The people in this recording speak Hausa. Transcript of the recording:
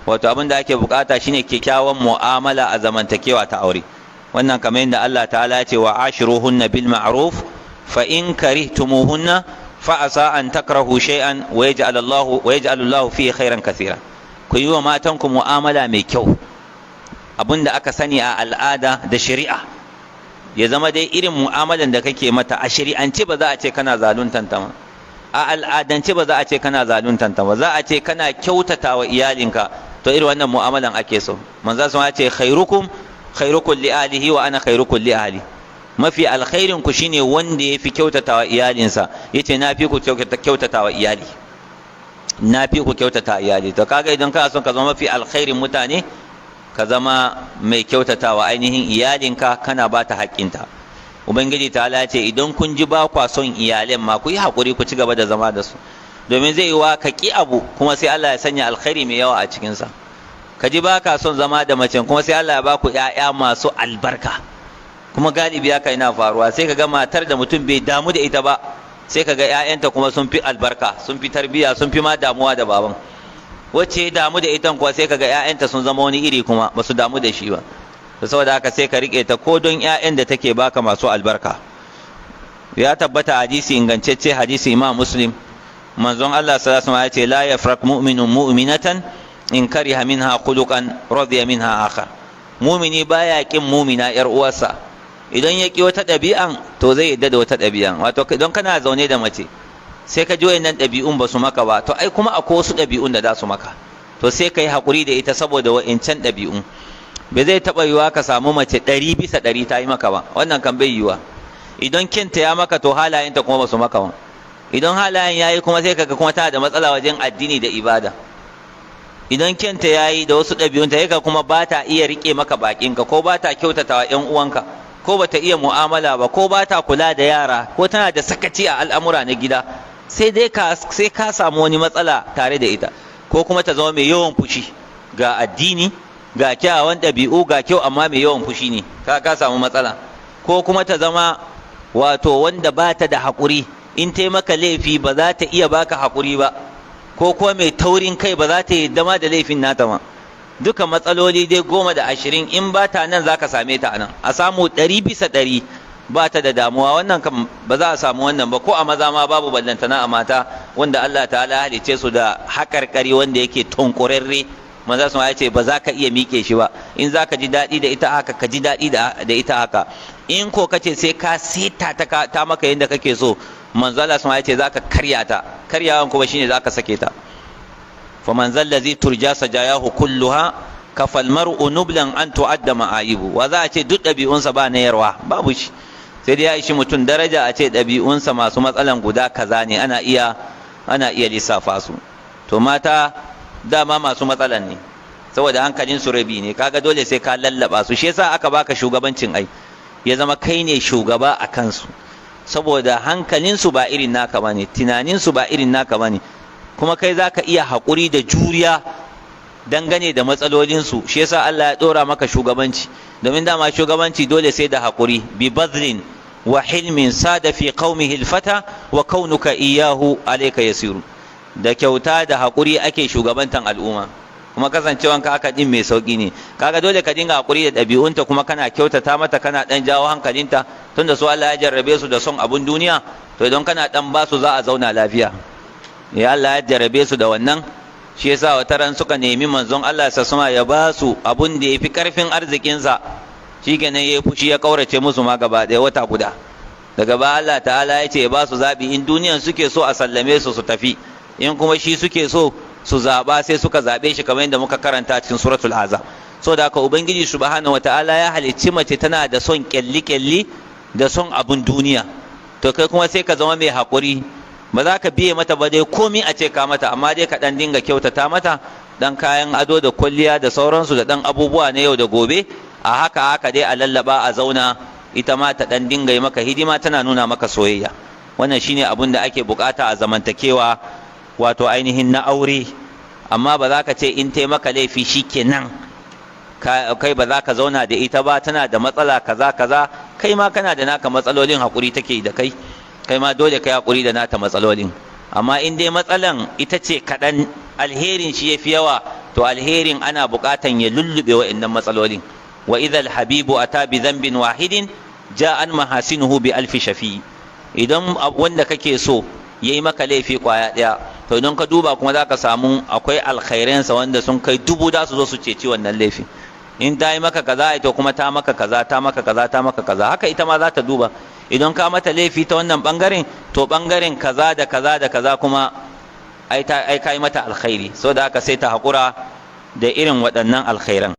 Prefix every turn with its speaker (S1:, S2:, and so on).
S1: Wato abin da ake bukata shine kyakkyawan mu'amala a zamantakewa ta aure. Wannan kamar yadda Allah ta'ala ya ce: "Wa ashiruhunna bil ma'ruf, fa in karihtumuhunna fa asa an takrahu shay'an wa yaj'al Allahu fihi khairan kathira." Ku yi wa matanku mu'amala mai kyau, abin da aka sani a al'ada da shari'a. Ya zama dai irin mu'amalan da kake mata, a shari'ance ba za a ce kana zaluntanta ma, a al'adance ba za a ce kana zaluntanta ba, za a ce kana kyautata wa iyalinka. To irin wannan mu'amalan ake so. Manzo sun ce: "Khairukum khairukum li ahlihi, wa ana khairukum li ahli." Mafi alkhairin ku shine wanda yafi kyautata wa iyalinsa. Yace: "Na fi ku kyautata wa iyali, na fi ku kyautata iyali." To kaga idan kana son ka zama mafi alkhairin mutane, ka zama mai kyautatawa ainihin iyalinka, kana ba ta haƙƙinta. Ubangiji ta ce idan kun ji ba kwa son iyalin ma, ku yi haƙuri ku ci gaba da zama da su, domin zai yi wa ka ƙi abu kuma sai Allah ya sanya alkhairi mai yawa a cikinsa. Ka ji ba ka son zama da mace, kuma sai Allah ya ba ku ‘ya'ya masu albarka. Kuma galibi haka yana faruwa. Sai ka ga matar da mutum bai damu da ita ba, sai ka ga ‘ya'yanta kuma sun fi albarka, sun fi tarbiyya, sun fi ma damuwa da baban. Wacce ya damu da ita kuwa, sai ka ga ‘ya'yanta sun zama wani iri, kuma ba su damu da shi ba. To saboda haka sai ka riƙe ta ko don ‘ya'yan da take baka masu albarka. Ya tabbata hadisi ingantacce, hadisi Imam Muslim, manzon Allah sallallahu alaihi wasallam ya ce: "La yafrak mu'minun mu'minatan, in kariha minha khuluqan radiya minha akhar." Mumini baya kin mumina yar uwarsa. Idan ya ki wata ɗabi'an, to zai yadda da wata ɗabi'an. Wato idan kana zaune da mace, sai ka ji wayannan ɗabi'un ba su maka ba, to ai kuma akwai wasu ɗabi'un da za su maka. To sai ka yi haƙuri da ita saboda wa'incan ɗabi'un. Bai zai taɓa yiwuwa ka samu mace 100% ta yi maka ba, wannan kan bai yiwuwa. Idan kinta ya maka, to halayenta kuma ba su maka ba. Idan halayen ya yi kuma, sai kaga kuma tana da matsala wajen addini da ibada. Idan kyanta ya yi da wasu ɗabi'unta, ya kuma ba ta iya riƙe maka baƙinka, ko ba ta kyautata wa 'yan uwanka, ko ba ta iya mu'amala ba, ko ba ta kula da yara, ko tana da sakaci a al'amura na gida, sai dai ka sai ka samu wani matsala tare da ita. Ko kuma ta zama mai yawan fushi, ga addini, ga kyawawan ɗabi'u, ga kyau, amma mai yawan fushi ne, ka samu matsala. Ko kuma ta zama wato wanda ba ta da haƙuri, in ta maka laifi ba za ta iya baka haƙuri ba, ko kuma mai taurin kai, ba za ta yi dama da laifin nata ma. Duka matsaloli dai 10 da 20, in ba ta nan za ka same ta nan. A samu 100% ba ta da damuwa, wannan kam ba za a samu wannan ba, ko a maza ma babu, ballantana a mata, wanda Allah ta'ala halicce su da haƙarƙari wanda yake tunkurarre. Manzo sun ce ba za ka iya miƙe shi ba. In za ka ji daɗi da ita haka, ka ji daɗi da ita haka. In ko ka ce sai ka seta ta ta maka yadda kake so, manzo Allah sun ce za ka karya ta. Karyawan kuma shine za ka sake ta. "Faman zallazi turja sajayahu kulluha, kafal mar'u nublan an tu'adda ma'ayibu." Wa za a ce duk ɗabi'unsa ba na yarwa? Babu shi. Sai dai ya ishi mutum daraja a ce ɗabi'unsa masu matsalan guda kaza ne, ana iya lissafa su. To mata dama masu matsalan ne, saboda hankalin su rabi ne. Kaga dole sai ka lallaba su. Shi yasa aka baka shugabancin, ai ya zama kai ne shugaba a kansu, saboda hankalin su ba irin naka bane, tunanin su ba irin naka bane, kuma kai zaka iya haƙuri da juriya dangane da matsalolinsu. Shi yasa Allah ya ɗora maka shugabanci, domin dama shugabanci dole sai da haƙuri. "Bi bazlin wa hilmin sada fi qaumihi alfata, wa kaunuka iyahu alayka yasiru." Da kyauta da haƙuri ake shugabantan al'umma, kuma kasancewan ka haka din mai sauki ne. Kaga dole ka dinga haƙuri da ɗabi'unta, kuma kana kyautata mata, kana ɗan jawo hankalinta, tunda su Allah ya jarrabe su da son abun duniya. To idan kana ɗan ba su, za a zauna lafiya. Ya Allah ya jarrabe su da wannan. Shi yasa wata ran suka nemi manzon Allah sa suma ya ba su abun da ya fi karfin arzikinsa. Shikenan ya yi fushi, ya kaurace musu ma gaba ɗaya wata guda. Daga ba Allah ta'ala ya ce ya ba su zaɓi: in duniyan suke so, a sallame su su tafi, in kuma shi suke so su zaɓa. Sai suka zaɓe shi, kamar yadda muka karanta cikin Suratul Azab. So da haka Ubangiji subhanahu wata'ala ya halicci mace tana da son kyalli kyalli da son abun duniya. To kai kuma sai ka zama mai haƙuri. Ba za ka biye mata ba dai komi a ce ka mata, amma dai ka ɗan dinga kyautata mata, dan kayan ado da kwalliya da sauransu, da ɗan abubuwa na yau da gobe. A haka haka dai a lallaba a zauna, ita ma ta ɗan dinga yi maka hidima, tana nuna maka soyayya. Wannan shine abun da ake bukata a zamantakewa, wato ainihin na aure. Amma ba za ka ce in tai maka laifi shikenan kai ba za ka zauna da ita ba, tana da matsala kaza kaza. Kai ma kana da naka matsalolin, hakuri take da kai, kai ma dole kai hakuri da nata matsalolin. Amma in dai matsalan ita ce kaɗan, alherin shi ya fi yawa, To alherin ana buƙatan ya lullube wa'annan matsalolin. Wa idha habibu ata bi dhanbin wahidin ja'an mahasinuhu bi alfi shafi'i. Idan wanda kake so yayi maka laifi kwaya daya, to idan ka duba kuma zaka samu akwai alkhairansa wanda sun kai 1000 da su zo su ceci wannan laifin. In ta yi maka kaza, to kuma ta maka kaza, ta maka kaza, ta maka kaza. Haka ita ma za ta duba, idan ka mata laifi ta wannan bangaren, to bangaren kaza da kaza da kaza kuma ai ta ai kai mata alkhairi. So da haka sai ta haƙura da irin waɗannan alkhairan.